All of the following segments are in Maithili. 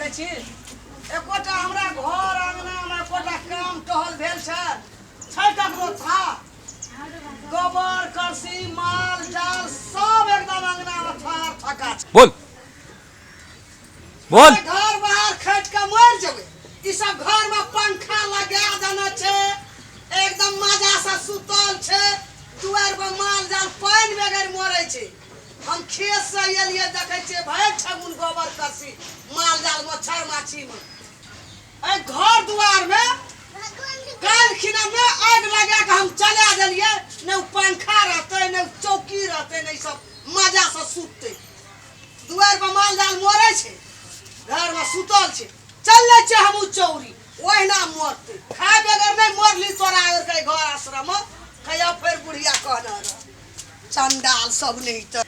देखै छी एकोटा हमरा घर आंगना मे एकोटा काम टहल भेल छै छै ककरो था गोबर करसी माल जाल सब एकदम अंगना मे थार थका छै। बोल बोल। घर बाहर खटि के मरि जेबै। ई सब घर मे पंखा लगा देने छै, एकदम मजा से सुतल छै। दुआरि पर माल जाल पानि बगैर मरै छै। हम खेत से एलियै, देखै छियै भरि ठगुन गोबर करसी माल जाल मच्छर माछी मे। एहि घर दुआर मे काल्हि खिना मे आगि लगा के हम चला देलियै, ने ओ पंखा रहतै ने ओ चौकी रहतै ने ई सब मजा से सुततै। दुआरि पर माल जाल मरै छै, घर मे सुतल छै। चल लै छै हमहूँ चौरी ओहिना मरतै, खाय बगैर नहि मरली तोरा आरके घर आश्रम मे। कहिया फेर बुढ़िया कहने रह चंडाल सब नहीं तऽ।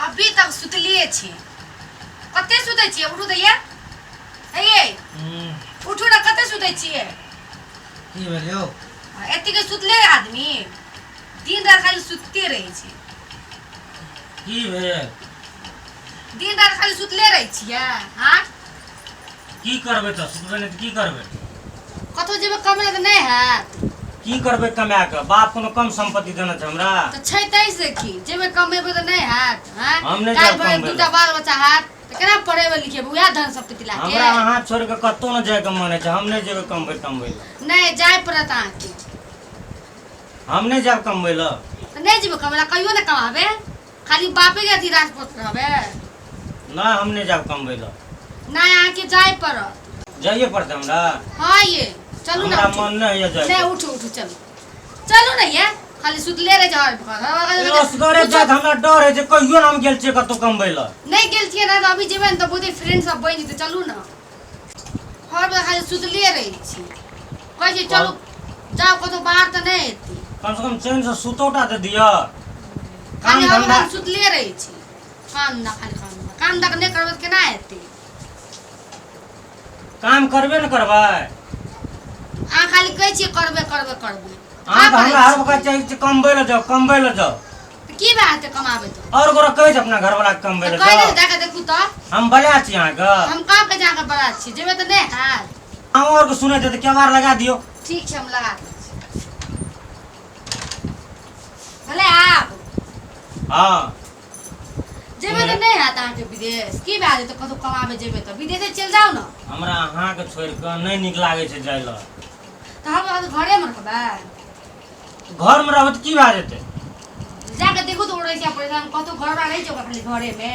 अभी तक सुतलिए छी, कते सुतै छियै? उठू दैया, हे ये उठू ने, कते सुतै छियै? की भेल यौ? एतेक सुतले आदमी दिन रात खाली सुतते रहै छै। की भेल? दिन रात खाली सुतले रहै छियै। हाँ की करबै तऽ, सुतबै नहि तऽ की करबै? कतौ जेबै कमेला तऽ नहि हैत। की करबै कमा कऽ? बाप कोनो कम संपत्ति देने छै हमरा? तऽ छै तै से की जेबै कमेबै तऽ नहि हैत? हैं हम नहि काल्हि जायब भरि कमबै दूटा लए। बाल बच्चा हैत तऽ केना पढ़ेबै लिखेबै उएह धन सम्पत्ति लए के? हमरा अहाँ छोड़ि कऽ कतहु नहि जायके मन होइ छै। हम नहि जेबै कमबै तमबै लए। नहि जाय पड़त अहाँके। हम नहि जायब कमबै लए। तऽ नहि जेबै कमबै लए? कहियो नहि कमाबै, खाली बापे के अथी राजपूत रहबै? नहि, हम नहि जायब कमबै लए। नहि, अहाँके जाय पड़त। जाइए पड़तै हमरा? हाँ ये चलू ना। हमरा उठू। मन नहि होइए जाइके। नहीं, उठू उठू, चलू चलू ना। ये खाली सुतले रहे छै हर असगरे जाइत हमरा डर होइ छै। कहियो ने हम गेल छियै कतहु कमबै लए। नहीं गेल छियै ना तऽ अभी जेबै ने तऽ बहुते फ्रेंड सब बनि जेतै। चलू ना, हर बेर खाली सुतले रहै छी। कहै छी चलू जाउ कतहु बाहर तऽ नहि हेतै। कम से कम चैन से सुतोटा तऽ दिअ। काम खाली हर धंधा बेर सुतले रहै छी। काम ना, खाली काम ना, काम तक नहि करबै तऽ केना हेतै? काम करबे ने करबै। अहाँ खाली कहै छियै करबै करबै करबै। अहाँ कहाँ तऽ हमरा करै हर छियै? वक्त चाही छै कमबै लए जाउ, कमबै लए जाउ। तऽ की भए जेतै कमाबै तऽ? आओर गोरा कहै छै अपना घरवाला के कमबै तऽ लए कहै जाउ। नहि जाके देखू तऽ। हम बला छी अहाँके? हम कहाँ कहै छी अहाँके बड़ा छी। जेबै तऽ नहि हैत? अहाँ आओर के सुनै छै तऽ केबाड़ लगा दियौ। ठीक छै, हम लगा दै छी। भेलै आब? हँ। जेबै तऽ नहि हैत अहाँके विदेश? की भए जेतै कतहु कमाबै जेबै तऽ? विदेशे चलि जाउ ने। हमरा अहाँके छोड़ि कऽ नहि नीक लागै छै जाय लए। तऽ हम घरेमे रहबै। घरमे रहबै तऽ की भए जेतै? जाके देखू तऽ उड़ै छै परेशान। कतहु घरवाला रहै छै ओकरा खाली घरेमे?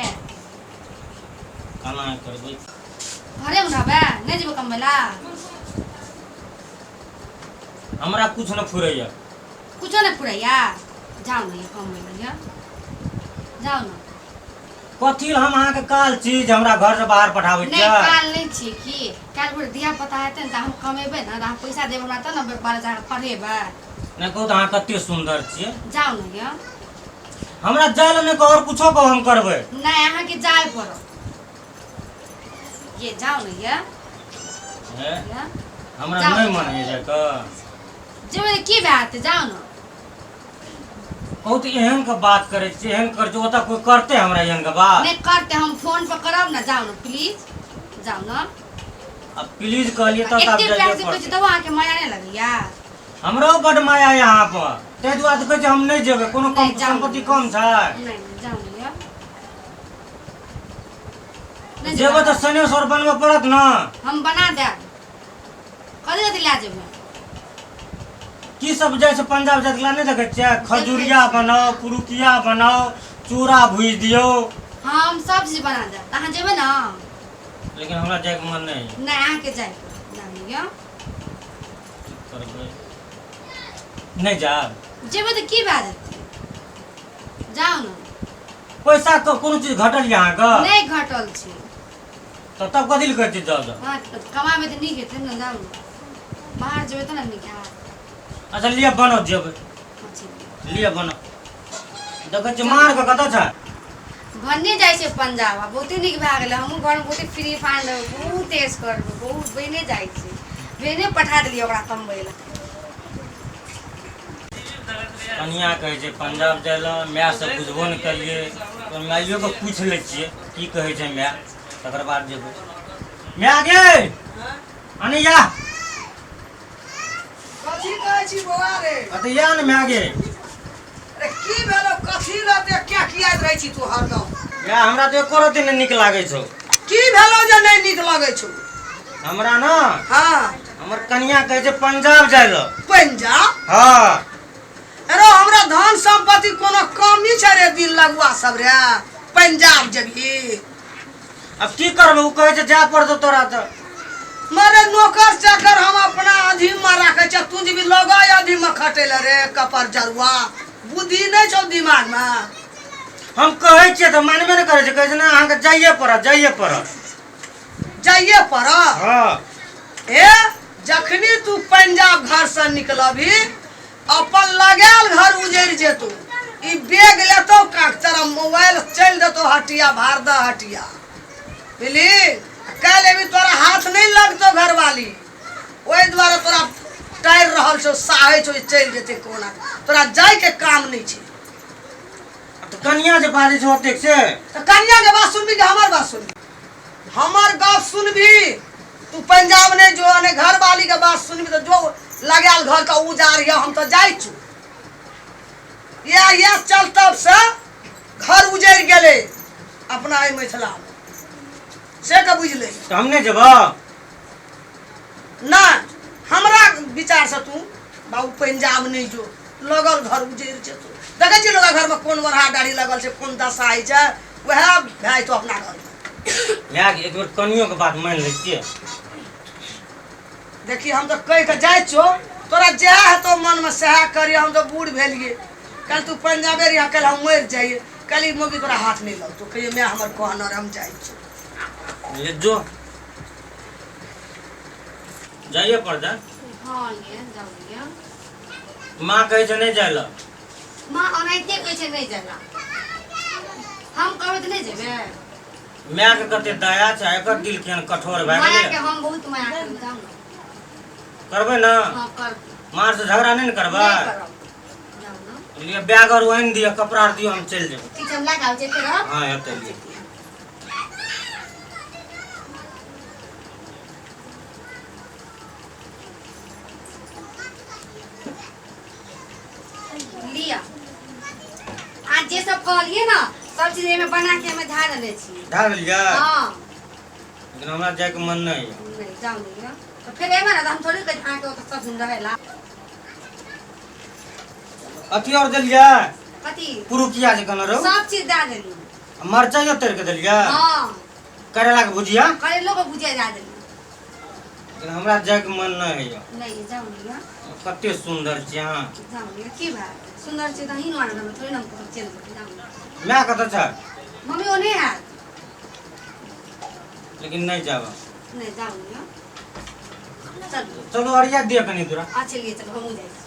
केना करबै? घरेमे रहबै, नहि जेबै कमबै लए? हमरा कुछ नहि फुरैया। कुछो नहि फुरैया? जाउ ने कमबै लए, जाउ ने। कथी लए हम अहाँके काल छी जे हमरा घरसँ बाहर पठाबै नहि छियै? काल नहि छियै की काल्हि भोर धिया पुता हेतै ने तऽ हम कमेबै ने तऽ अहाँ पैसा देबै हमरा तब ने बाल बच्चाके पढ़ेबै। नहि कहू तऽ अहाँ कते सुन्दर छियै। जाउ ने यौ। हमरा जाय लए नहि कहू, आओर कुछो कहू हम करबै। नहि, अहाँके जाय पड़त। ये जाउ ने ये। हे, ये हमरा जाउ। नहि मन होइए जाइके। जेबै तऽ की भए जेतै? जाउ ने। कहू तऽ एहन के बात करै छियै, एहन करै छियै, ओतऽ कोइ करतै हमरा एहन के बात? नहि करतै, हम फोन पर करब ने। जाउ ने, प्लीज जाउ ने। अब प्लीज कहलियै तब तऽ आब एते प्यार जाइए से कहै छी पड़तै। तब अहाँके माया नहि लगैया? हमरो बड माया यऽ अहाँ पर, ताहि दुआरे तऽ कहै छी हम नहि जेबै। कोनो कम नहि, जाउ ने। सम्पत्ति कम छै? नहि नहि, जाउ ने यौ। नहि जेबै तऽ सनेसर बनबऽ पड़त ने। हम बना देब। कथी कथी लए जेबै? की सब जाइ छै पंजाब जाइत नहि देखै छियै? खजुरिया बनाउ, पुरुकिया बनाउ, चूड़ा भुजि दियौ। हाँ, हम सब चीज बना देब तऽ अहाँ जेबै ने? लेकिन हमरा जाइके मन नहि होइए। नहि, अहाँके जाय जाउ यौ। की करबै, नहि जायब। जेबै तऽ की भए जेतै? जाउ ने। पैसा के कोनो चीज घटल यऽ अहाँके? नहि घटल छै। तऽ तब कथी लए कहै छियै जाउ जाउ? हाँ, तऽ कमाबै तऽ नीक हेतै ने। जाउ ने, बाहर जेबै तऽ ने नीक हैत। अच्छा लिअ बनाउ, जेबै। अच्छा। लिअ बनाउ। देखै छियै मार के कतऽ छै। भन्ने जाइ छै पंजाब आ बहुते नीक भए गेलै। हमहूँ घरमे बहुते फ्री फायर लेबै, बहुत तेज करबै, बहुत बहिने जाइ छै। बहिने पठा देलियै ओकरा कमबै लए। कनिया कहै छै पंजाब जाइ लए, मायसँ बुझबो नहि केलियै। तऽ माइयोके पूछि लै छियै की कहै छै माय, तकर बाद जेबै। माय गे, अनिया। कथी कहै छी बौआ रे? अतऽ या ने माय गे। अरे की भेलो, कथी रहते क्या कियाइत रहै छी तू हरदम? माय, हमरा तऽ एको रत्ती नहि नीक लागै छौ। की भेलो जे नहि नीक लगै छौ? हमरा ने, हाँ, हमर कनिया कहै छै पंजाब जाइ लए। पंजाब? हाँ। अरे हमरा धन संपत्ति कोनो कमी छै रे दिल लगुआ सब रे, पंजाब जेबही? अब की करबै, ओ कहै छै जाय पड़तौ तोरा तऽ। मरे नौकर चाकर हम अपना अधीन में राखे छ, तू जेबी लगा अधीन में खटे ले रे कपर जरुआ, बुद्धि नहीं छौ दिमाग में। हम कहै छियै तऽ मानबे नहि करै छै, कहै छै ने अहाँके जाइए पड़त, जाइए पड़त। जाइए पड़त? हाँ। ए जखनी तू पंजाब घर से निकलबी, अपन लगायल घर उजड़ जेतो। ई बैग लेतो काक तेरा मोबाइल चल देतो हटिया भार द हटिया, बुझली? काल्हि अभी तोरा हाथ नहीं लगतो घरवाली, ओहि दुआरे तोरा टारि रहल छौ, साहै छौ चलि जेतै कोना, तोरा जाइके काम नहीं छै। तऽ कनिया जे बाजै छै ओतेक से। तऽ कनिया के बात सुनबी कि हमर बात सुनबी? हमर गप सुनबी तू पंजाब नहीं जो, ने घरवाली के बात सुनबी तो जो लगायल घर का उजार यऽ, हम तऽ जाइ छु। इएह इएह चलतब से घर उजड़ि गेलै अपना एहि मिथिला में, से के बुझि ले। तऽ हम नहि जेबऽ? नहि, हमरा विचार से तू बाबू पंजाब नहीं जो, लगल घर उजड़ि जेतौ। देखै छी लोग घरमे कोन बरहा दाढ़ी लगल छै, कोन दशा होइ छै, वएह भए जेतौ अपना घरमे। माय, एक बेर कनियोके बात मानि लै छियै। देखी, हम तऽ कहि कऽ जाइ छौ, तोरा जएह हेतौ मनमे सएह करिह। हम तऽ बूढ़ भेलियै, काल्हि तू पंजाबे रहिह, काल्हि हम मरि जाइए, काल्हि ई मौगी तोरा हाथ नहि लगतौ। कहियो माय हमर कहने रहे, हम जाइ छौ। ले जो, जाइए पड़तै। हाँ ये जाउ ये। माँ कहै छै नहि जाइ लए। माँ ओनाहिते कहै छै नहि जाइ लए, हम कहबै तऽ नहि जेबै? मायके कते दया छै, एकर दिल केहन कठोर भए माया के गेलै। हम बहुत माया करबै, जाउ ने। करबै ने? हाँ, करबै। माँ से झगड़ा नहि ने करबै? नहि करब, जाउ ने। लिए बैग आर आनि दिअ, कपड़ा आर दिअ, हम चलि जेबै। ठीक छै, हम लए कऽ आबै छियै फेर। हाँ, हेतै, लिअ। लिअ, आज जे सब कहलियै ने सब चीज एहिमे बना के हमे धए देने छी। धए देलियै? हाँ। लेकिन हमरा जाइके मन नहि यऽ। नहि, जाउ नहि यऽ तऽ फेर एबै ने तऽ हम थोड़े कहै छी अहाँके ओतऽ सब दिन रहै ला। अथी आओर देलियै? कथी? पुरुकिया जे कहने रहू। सब चीज दए देली। मरचाइयो तोड़ि कऽ देलियै? हाँ। करैलाके भुजिया? करैलो के भुजिया दए देली। लेकिन हमरा जाइके मन नहि होइए। नहि, जाउ नहि यऽ। कते सुन्दर छी अहाँ। जाउ नहि, की भए गेल? सुन्दर छी तऽ अहीं ने आनब, थोड़े ने हम कतौ चलि जेबै, जाउ ने। माय कतऽ छै? मम्मी ओ नहि आयत। लेकिन नहि जाब। नहि, जाउ नहि यऽ, चलू। चलू, अरिया दिअ कनि दूरा। आ चलिए, चलू, हमहूँ जाइ छी।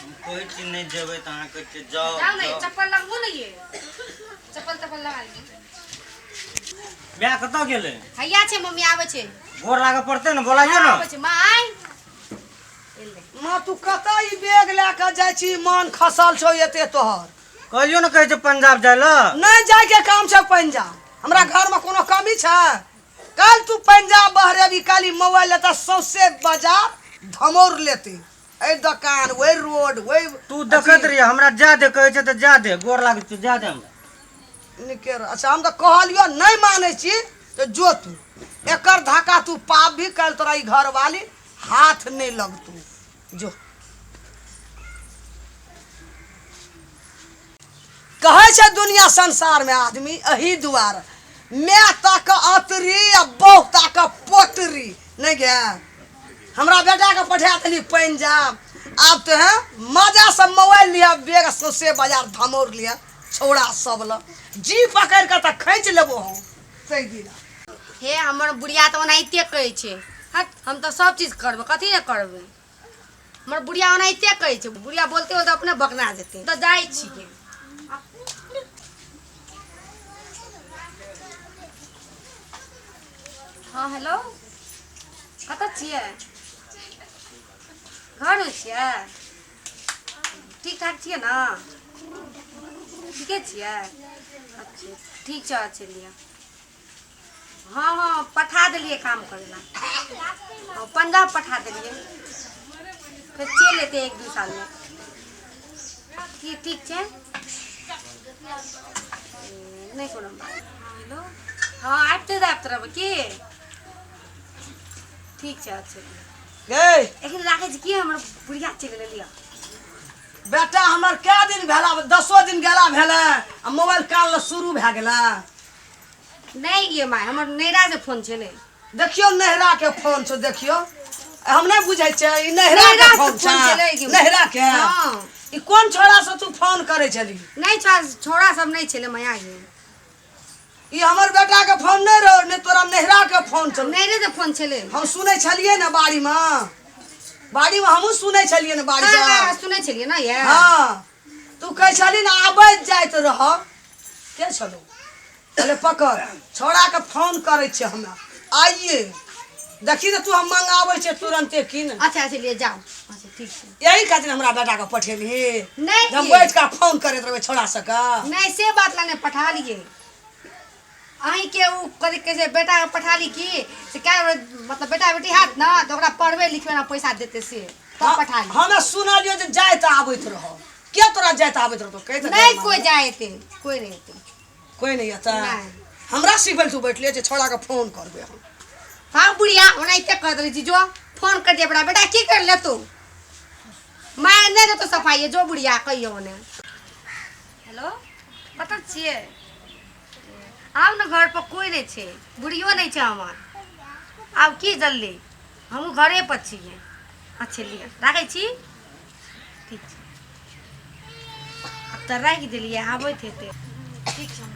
हम कहै छी नहि जेबै तऽ अहाँ कहै छियै जाउ। जाउ ने। जाउ। चप्पल लगबू ने, ये चप्पल तप्पल लगा लियौ। माय कतऽ गेलै? हैया छै मम्मी, आबै छै। गोर लागऽ पड़तै ने, बोलाइयो ने। आबै छै माँ, आइ एलै। माँ, तू कतऽ ई बैग लए कऽ जाइ छी? मन खसल छौ एते तोहर। कहियो ने कहै छै पंजाब जाइ लए। नहि जाइके काम छै पंजाब, हमरा घरमे कोनो कमी छै? काल्हि तू पंजाब बहरेबी, काल्हि मोबाइल लेता सौंसे बाजार धमौर लेते, एहि दोकान ओहि रोड ओहि। तू देखैत रहियै, हमरा जा दे, कहै छै तऽ जा दे, गोर लागै छै, जा दे हमरा। निके रह। अच्छा, हम तऽ कहलियौ नहि मानै छी तऽ जो तू, एकर धक्का तू पाब भी, काल्हि तोरा ई घरवाली हाथ नहि लगतौ, जो। कहै छै दुनिया संसारमे आदमी एहि दुआरे माय ताक अतरी आ बहु ताक पोटरी। नहि गे, हमरा बेटाके पठा देली पंजाब, आब तो है मजासँ मोबाइल लिअ, बैग सौंसे बाजार धमौर लिअ, छौड़ा सब लग जी पकड़ि कऽ तऽ खींच लेबो हम ताहि दिना। हे, हमर बुढ़िया तऽ ओनाहिते कहै छै। हट, हम तऽ सब चीज करबै, कथी नहि करबै? हमर बुढ़िया ओनाहिते कहै छै। बुढ़िया बोलते बोलते अपने बकना जेतै। तऽ जाइ छियै। हाँ, हेलो। कतऽ छियै? घरमे छियै? ठीक ठाक छियै ने? ठीके छियै? अच्छा ठीक छै। अच्छा लिअ। हँ हँ पठा देलियै काम करै लए, पंजाब पठा देलियै। फेर चलि एतै 1-2 सालमे। की ठीक छै? नहि कोनो बात। हेलो, हँ आबिते आबिते रहबै की? ठीक छै। अच्छा गै एखन राखै छी की, हमर बुढ़िया चलि गेलै। लिअ बेटा हमर कए दिन भेला, 10 दिन गेला भेलै आ मोबाइल कान लए शुरू भए गेला। नहि ये माय, हमर नैरा से फोन छलै। देखियौ नैहरा के फोन छौ, देखियौ हम नहि बुझै छियै ई नैहरा के नैहरा से फोन फोन छलै छै। कि? नैहरा के? हँ। ई कोन छोड़ा से तू फोन करै छली? नहि छोड़ा सब नहि छलै माया गे। ई हमर बेटा के फोन नहि रहो, नहि तोरा नैहरा के फोन छौ। नैहरे से फोन छलै। हम सुनै छलियै ने बाड़ी मे, बाड़ी मे हमहूँ सुनै छलियै ने बाड़ी हाँ, मे। हाँ, सुनै छलियै ने ये। हँ तू कहै छली ने आबैत जाइत रह। के छलौ? अरे पकड़ छोड़ा के फोन करै छियै हमरा आइए। देखी ने तू, हम मंगाबै छियै तुरन्ते की ने। अच्छा अच्छा लिए जाओ। अच्छा ठीक छै। यही खातिर हमरा बेटा के पठेलही? नहि हम ये। बैठ के फोन करैत रहबै छोड़ा सबके? नहि से बात ला नहि पठा लिए अहीँके। ओ कथी कहै छै, बेटाके पठा ली की से क्या, मतलब बेटा बेटी हैत ने तऽ ओकरा पढ़बै लिखबै ने पैसा देतै से तब पठा ली। हमे सुनलियो जे जाइत आबैत रह। के तोरा जाइत आबैत रहतो? कहि तऽ नहि दे। कोइ जाय एतै, कोइ नहि एतै। कोइ नहि एतै? नहि। हमरा सिखबै तू बैठले जे छोड़ा के फोन करबै हम? हाँ बुढ़िया ओनाहिते कर देली छी। जो फोन कर दिया बेटा। बेटा की कर ले तू? माय नहि देतो सफाई। जो बुढ़िया कहियो ओने। हेलो, कतऽ छियै? आउ ने घर पर, कोइ नहि छै, बुढ़ियो नहि छै हमर। आब की जल्दी, हमहूँ घरे पर छियै। अच्छा लिअ, राखै छी। ठीक छै, आब तऽ राखि देलियै, आबैत हेतै। ठीक छै।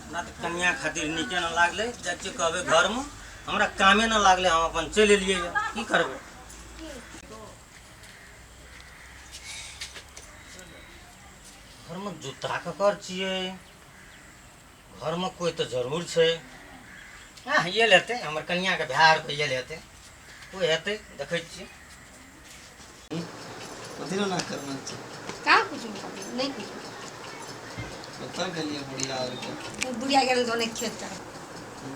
हमरा तऽ कनिया खातिर नीके ने लागलै। जाइ छियै कहबै घरमे, हमरा कामे ने लागलै, हम अपन चलि एलियै। यऽ की करबै? घरमे जूता ककर छियै? घरमे कोइ तऽ जरूर छै। आह आयल हेतै हमर कनियाके भाय आर, कोइ आयल हेतै, कोइ हेतै, देखै छियै। कथी लए ना करना छै? कहाँ कुछ नहि कुछ। कतऽ गेलियै बुढ़िया आरके? बुढ़िया गेल तऽ ओने खेत तरफ।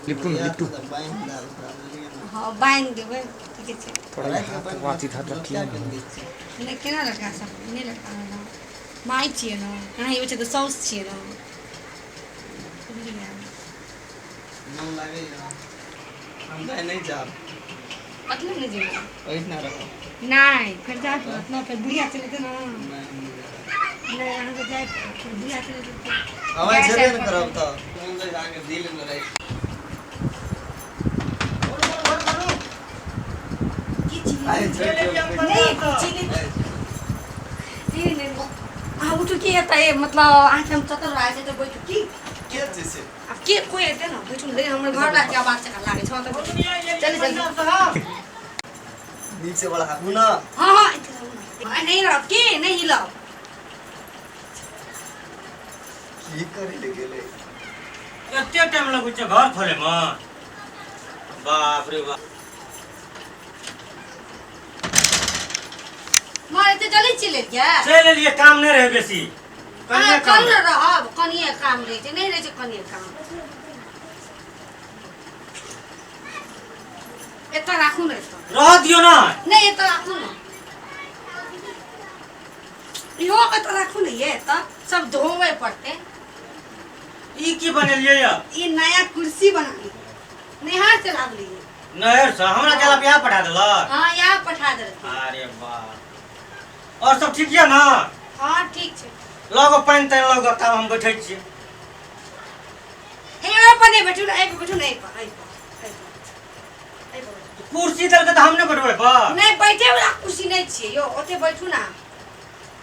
लिपटू ने, लिपटू। बान्हि देल ओकरा, बुझलियै ने? हँ बान्हि देबै, ठीके छै। थोड़ा रातिके हाथ बान्हि बात देब, इधर रखिए लटका ना। के ने दै छियै। नहि केना लटका सब, नहि लटका ने, माय छियै ने अहाँ, होइ छै तऽ साउस छियै ने, बुझलियै? मोन लागैए? हम तऽ नहि जायब। कतना नहि जेबै? ओहिठिना रहब। नहि, फेर जाय पड़त ने, फेर बुढ़िया चलि जेतै ने। नहि, हम नहि जायब। नहि, अहाँके जाय पड़त, फेर बुढ़िया चलि जेतै। अबै गैस छेबे आबि ने पड़त। करब तऽ मोन तऽ अहाँके दिलमे रहै। की छी? आइ छोड़ि दियौ। नहि चीनी, चीनी नहि। अहाँ उठू, की हेतै? मतलब अहाँके हम चतर लागै छै तऽ बैठू की? के छै से? आब के कोइ हेतै ने, बैठू ने। हमर घर लाके आवाज चका लागै छै। हँ तऽ बैठू, चलि जल्दी। नीक से बढ़ाबू ने। हँ हँ, एते रहू ने। आ, नहि रहब की, नहि हिलब। की करै लए गेलै? एते टाइम लगै छै घर खोलैमे, बाप रे बाप। माँ एते जल्दी चलि एलियै? चलि एलियै, काम नहि रहै बेसी। अहाँ कनिये काम कल ने रहब, कनिये काम रहै छै, नहि रहै छै कनिये काम। एतऽ राखू ने एतऽ। रह दियौ ने। नहि, एतऽ राखू ने, इहो एतऽ राखू ने। ये एतऽ सब धोवे पड़तै। ई की बनेलियै यऽ? ई नया कुर्सी बना ली, नैहर से लाबलियै। नहर से हमरा गेला बियाह पठा देलक? हाँ, यहाँ पठा देलकै। अरे वाह, और सब ठीक यऽ ने? हाँ ठीक छै। लगो पानि तानि लगो, तब हम बैठै छियै। हे ओहि पर नहि बैठू ने, एहि पर बैठू ने, एहि पर, एहि पर, एहि पर, एहि पर बैठू। कुर्सी देलकै तऽ हम नहि बैठबै पर? नहि, बैठे वाला कुर्सी नहि छियै यौ, ओते बैठू ना।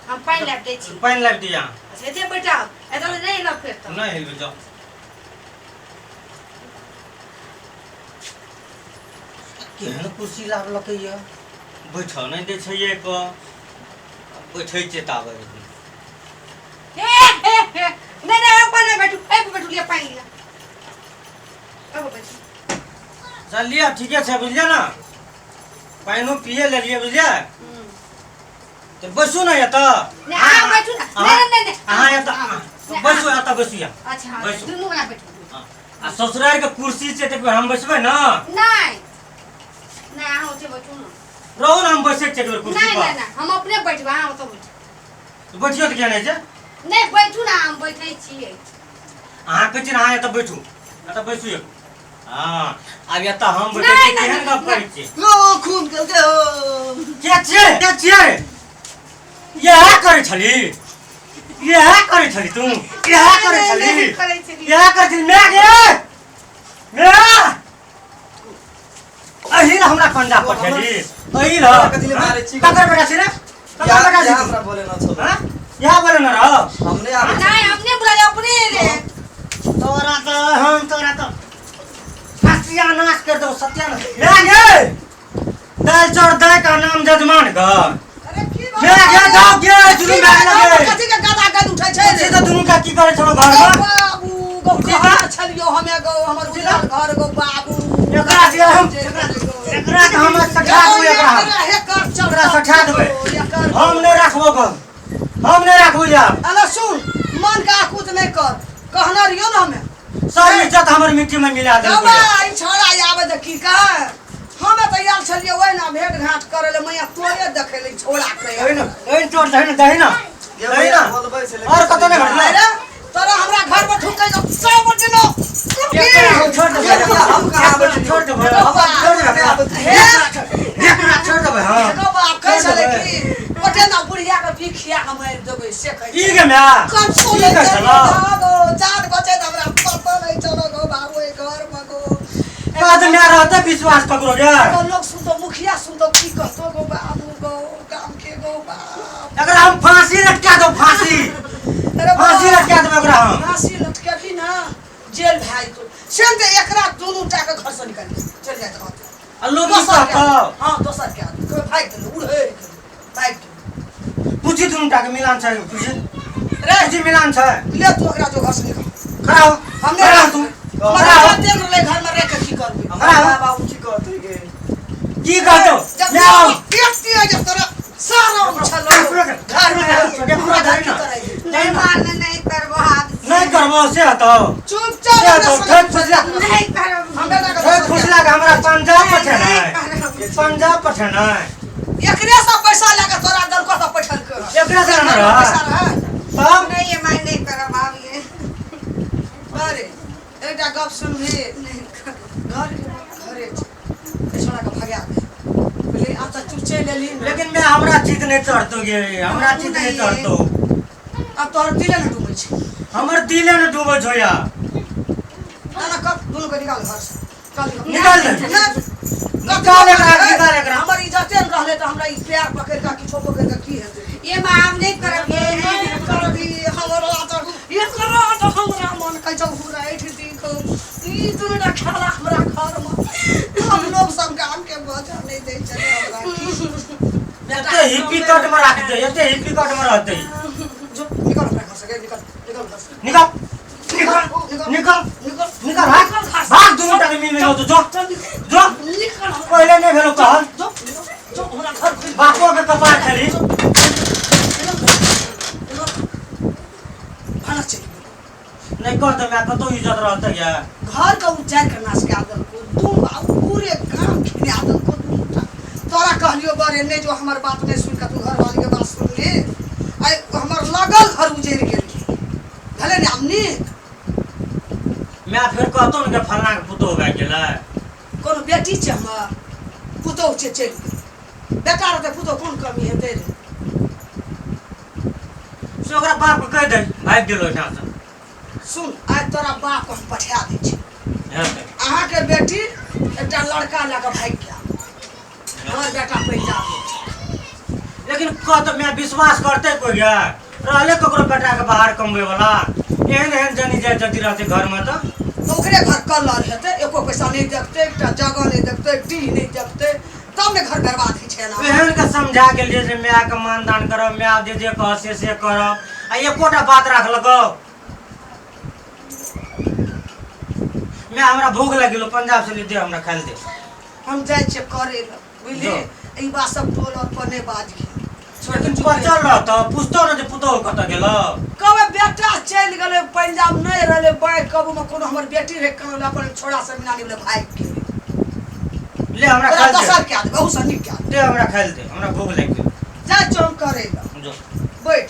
हम पानि लाबि दै छी। पानि लाबि दिअ अहाँ। अच्छा एते बैठाउ, एतऽ नहि हिलब फेर तऽ। नहि हिलबै, जाउ। केहन कुर्सी लाबलकै यऽ, बैठऽ नहि दै छै एहिपर। बैठै छियै ताबे। हे हे हे, नहि नहि, एहि पर नहि बैठू, एहि पर बैठू। लिअ पानि लिअ, एहि पर बैठू। चल लिअ, ठीके छै, बुझलियै ने? पानिओ पिए लेलियै, बुझलियै? तऽ बैसू ने एतऽ। नहि, अहाँ बैठू ने। नहि नहि नहि, अहाँ एतऽ बैसू, एतऽ बैसू यहाँ। अच्छा हँ, बैसू। दुनू गोरा बैठू। आ ससुरारि के कुर्सी छै तऽ हम बैसबै ने? नहि नहि, अहाँ ओतऽ बैठू ने। रहू ने, हम बैसै छियै एक बेर कुर्सी नहि पर। नहि नहि, हम अपने बैठबै, अहाँ ओतऽ बैठू। बैठियो तऽ किया नहि छै? नहि, बैठू ने, हम बैठै छियै। अहाँ कहै छियै ने, अहाँ एतऽ बैठू, एतऽ बैसू एक। हँ, आब एतऽ हम बैठै नहि, छियै, नहि, केहन गप नहि। करै छियै? लो खून केलकै हो। के छियै, के छियै? इएह करै छली, इएह करै छली तू, इएह करै नहि, छली? नहि करै छली। इएह करै छली? माय गे माय, अही ने हमरा पंजाब पठेली, अही ने। कथी ले मारै छी? ककर बेटा छी रे? ककर बेटा छी यहाँ तू? हमरा बोले न छलो। हाँ? इएह बोले न रह। हम नहि आबै। नहि, हम नहि बुलाले, अपने एलै। तोरा तऽ हम तोरा तऽ सत्यानाश कर दो, सत्यानाश। माय गे, दाल चाउर दै का नाम जजमान का। अरे की गे गे जाओ गे, दुनू माय लगे। कथी के गदा गद उठै छै पूछी रे? तऽ दुनू का की करै छलो घर गौ में? बाबू गौ, कहाँ छलियो हमे गौ? हमर उजरल घर गौ बाबू। एकरा जे हम एकरा के हम सठा देबै, एकरा हम एकरा सठा देबै। हम नहि राखबो गौ, हम नहि राखबो यार। अरे सुन, मन के आकुत नहि कर, कहने रहियो ने हमे। सब इज्जत हमर मिट्टी में मिला देलको। बाबा, ई छौड़ा आबे तऽ की कहे, हमे तऽ आयल छलियै ओहि ना भेंट घाट करे ले, मैया तोरे देखे ले छौड़ा के। ओहि ने ओहि ने चोट, दही ने, दही ने, ये दही ने। बोलबै छै लेकिन और कतौ नहि अरे भेटलै। तोरा हमरा घर में ठुकै तो सब दिनो। एकरा हम छोड़ देबै। हम कहाँ आबै छी? छोड़ देबै, हम छोड़ देबै। हे एकरा छोड़ देबै। हाँ। एगो बाप कहै छलै कि ओटे ना बुढ़िया के भी खिया के मारि देबै, से कहै की गे माय? कतौ की नहि कहै चलो छलौ? जान बचे तऽ हमरा पता नहि चलो गो बाबू एहि घर में गो। बाद में रहते विश्वास ककरो गे? गो लोग सुनतो, मुखिया सुनतो, की कहतो गो बाबू गो, गाम के गो बाप। एकरा हम फांसी लटका दो, फांसी। अरे बाप, फांसी लटका देबै एकरा हम। फांसी लटकेबही ना, जेल भए जेतौ। से तऽ एकरा दुनू टा के घर से निकालि दे, चलि जाइत रहतौ। आ लोग की दोसर के कहतौ? हाँ, दोसर के आदमी कोइ भागि गेलै, उड़ै गेलै, भागि गेलै। पूछी दुनू टा के मिलान छै, पूछी। रे पूछी मिलान छै। ले तू ओकरा जो घर से निकाल। खड़ा हो। हम नहि खड़ा हो तू। हमर खड़ा हो। इज्जत देल रहलै, घर में रहि के की करबै? हमरा माय बाबू की कहतै गे? की कहतौ? जब ले आओ। व्यक्ति है जब तोरा सारा उछलो घर में एकरो धरि की ना। करै? नहि मारने, नहि करबो हाथ। नहि करबो से हतौ? चुपचाप से हतौ? हमरा ठेक संग- फुसला। नहि करब। हम बेटा के ठेक दोसर फुसला के हमरा पंजाब नहि पठेनाइ, करब। पंजाब पठेनाइ। एकरे सब पैसा लए के तोरा देलको तऽ पैठलको। एकरे से ने रहै? पैसा रहै। तब नहि ये माय, नहि करब आब ये। अरे एकटा गप सुनबही? नहि करब। घर के बात घरे छै, एहि छोड़ा के भगा दे, बुझलिही? आब तऽ तू चलि एलही ने। लेकिन मैं हमरा चित नहीं चढ़तो गे, हमरा चित नहीं चढ़तो। आब तोहर दिले ने डूबै छै। हमर दिले ने डूबै छौ यार। ना ना, कब दुनू के निकाल घर से, चल निकाल। निकाल दे। ना, निकाल एकरा, निकाल एकरा। हमर इज्जते ने रहलै तऽ हमरा ई पैर पकड़ि कऽ किछो पकड़ि कऽ की हेतै? ये माँ, हम नहि करब ये। करबी हमरा तऽ, एकरा तऽ हमरा मन कहै छौ हुरैठ दिखो। ई दुनू टा खेला हमरा घरमे, हम लोग सब गाम के बजऽ नहि दै छलै हमरा की एते हिप्पी कट में राख दे, एते हिप्पी कट में रहते। जो निकल हमरा घर से गे, निकल, निकल घर से। निकल, निकल, निकल, निकल। निकल, भाग भाग। दुनू टा के मिल मिल तो जो जो। निकल। पहिले नहीं भेलो कहल। जो निकल, जो हमरा घर खुलि। बापो के कपार खेली। निकल, भानस चलि गेल। नहीं कर दे, मैं कतौ इज्जत रहते या? घर के उजारि के नाश कए देलको दू बाबू, पूरे गाम खिना देलको दुनू टा। तोरा कहलियो बरे, नहि जो, हमर बात नहि सुनि कऽ तू घरवाली के बात सुनली, आइ हमर लगल घर उजड़ि गेल। भेलै ने आब नीक? मैं फिर कहतो ने कि फलना के पुतोह भए गेलै। कोनो बेटी छै हमर, पुतोहु छै, चलि गेल। बेटा रहतै पुतोहु, कोन कमी हेतै रे? से ओकरा बाप के कहि दे, भागि गेलो एहिठाम से। सुन, आइ तोरा बापके हम पठा दै छी। हेतै। अहाँके बेटी एकटा लड़का लए कऽ भागि गेल, हमर बेटा पैंजाब मे छै। लेकिन कह तऽ माय विश्वास करतै कोइ गे? रहले ककरो बेटा के बाहर कमबै वाला? एहन एहन जनी जाय जदी रहतै घर में तऽ तऽ ओकरे घर कलर हेतै, एको पैसा नहि देखतै, एकटा जगह नहि देखतै, डीह नहि देखतै, तब ने घर बर्बाद होइ छै एना। एहन के समझा गेल जे माय के मानदान करब, माय जे जे कह से से करब, आ एकोटा बात राखलकौ? माय हमरा भूख लागि गेलो, पंजाब से ले दे हमरा खाइ दे। हम जाइ छियै करे लए, बुझली? जो। ई बात सब टोल और पर नहि बाजही। लेकिन बचल रहतौ, पुछतौ ने जे पुतहु कतऽ गेलौ? कहबै बेटा चलि गेलै पंजाब, नहि रहलै बाढ़ि कबू मे, कोनो हमर बेटी रहै कान अपन छोड़ा सब मिलानी बोले भागि गेलै। ले हमरा तोरा खाइ दे। दोसर कए देबै, ओहूसँ नीक कए देबै। दे हमरा खाइ दे, हमरा भूख लागि गेल। जाइ छियौ हम करे लए। जो। बैठ।